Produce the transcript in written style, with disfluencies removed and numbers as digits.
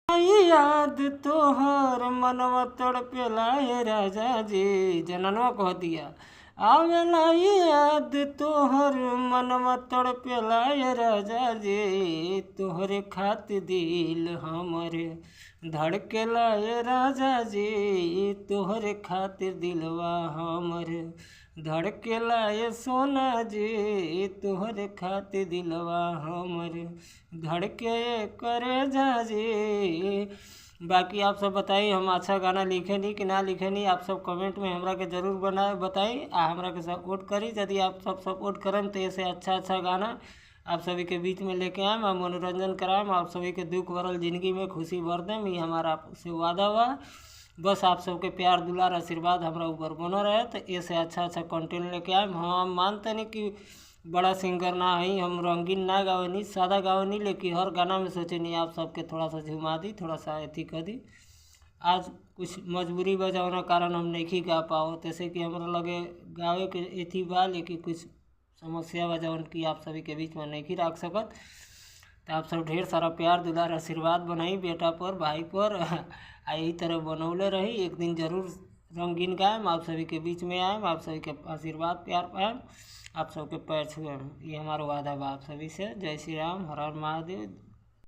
याद तोहर मनवा तड़पेला हे राजा जी। जननवा कह दिया, आवेला याद तोहर मनवा तड़पेला हे राजा जी, तोहरे खातिर दिल हमरे धड़केला हे राजा जी, तोहरे खातिर दिलवा हमरे धड़केला ये सोना जी, तोहरे खातिर दिलवा हमरे धड़के करे जा जी। बाकी आप सब बताई हम अच्छा गाना लिखेनी कि ना लिखेनी, आप सब कमेंट में हमरा के जरूर बना बताई आ हमरा के सपोर्ट करी। यदि आप सब सपोर्ट करम तो ऐसे अच्छा अच्छा गाना आप सभी के बीच में लेके आएम आ मनोरंजन कराएम, आप सभी के दुख भरल जिंदगी में खुशी भर देम, ये हमारा आपसे वादा बा। बस आप सबके प्यार दुलार आशीर्वाद हमरा ऊपर बनल रहे तो ऐसे अच्छा अच्छा कंटेंट लेके आएम। हम मानते नहीं कि बड़ा सिंगर ना हई, हम रंगीन ना गावेनी, सादा गावेनी, लेकिन हर गाना में सोचेनी आप सबके थोड़ा सा झुमा दी, थोड़ा सा अथी कर दी। आज कुछ मजबूरी बा जौना कारण हम नहीं गा पाओ, जैसे कि हमरा लगे गावे के अथी बा, लेकिन कुछ समस्या बा जौन कि आप सभी के बीच में नहीं रख सकत। तो आप सब ढेर सारा प्यार दुलार आशीर्वाद बनाई बेटा पर, भाई पर, आ यही तरह बनौले रही। एक दिन जरूर रंगीन गायम, आप सभी के बीच में आएम, आप सभी के आशीर्वाद प्यार पाएम, आप सबके पैर छुएम, ये हमारा वादा बा आप सभी से। जय श्री राम, हर हर महादेव।